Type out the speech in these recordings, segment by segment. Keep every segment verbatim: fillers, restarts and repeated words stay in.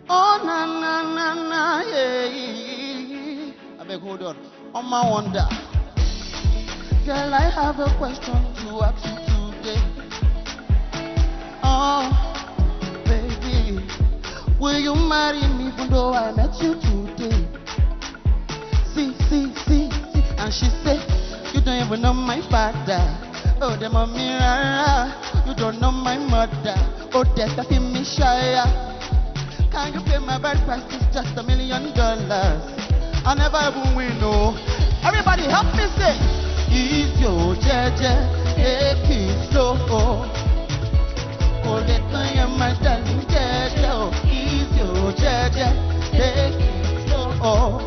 Oh, na, na, na, na, yeah. I beg, hold on. Oh, my wonder. Girl, I have a question to ask you today. Oh, baby, will you marry me even though I met you today? See, see, see, see. And she said, you don't even know my father. Oh, the mommy, rara. You don't know my mother. Oh, death, I feel me shy. Can you pay my bride price? It's just a million dollars. I never even win, no. Everybody help me say, easy, oh, jeje, take it slow, oh. Oh, let me hear my darling, jeje, oh. Easy, oh, jeje, take it slow, oh.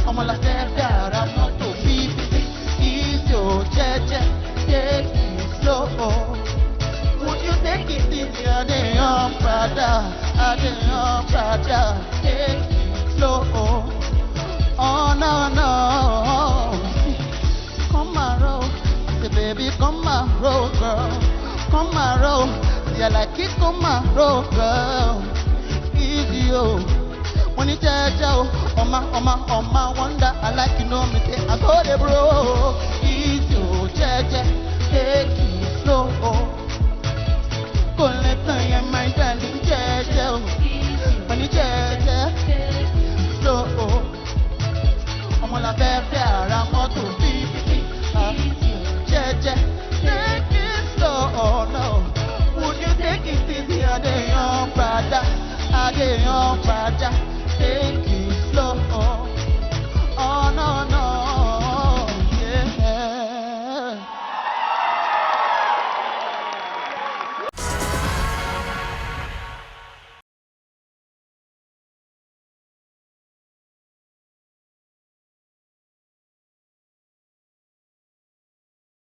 I'm all I said that I'm not too busy. Easy, oh, jeje, take it slow, oh. Would you take it easy? I dey young, brother. I dey young, brother. Take it slow, oh. Oh, no, no. Come around. I say, baby, come around, girl. Come around. See, I like it. Come around, girl. Easy, oh. When you tell, tell, oh, my, oh, my, oh, my wonder. I like, you know me, say, I go the bro. Easy, oh, jeje. Take it slow, oh. Go let me hear my darling, jeje, oh. When you jeje, slow, oh. I'm all about that. I'm all too busy. Ah, jeje, take it slow, oh, no. Would you take it easy? I dey young, brother. I dey young, brother. Take it slow, oh. Oh, no, no,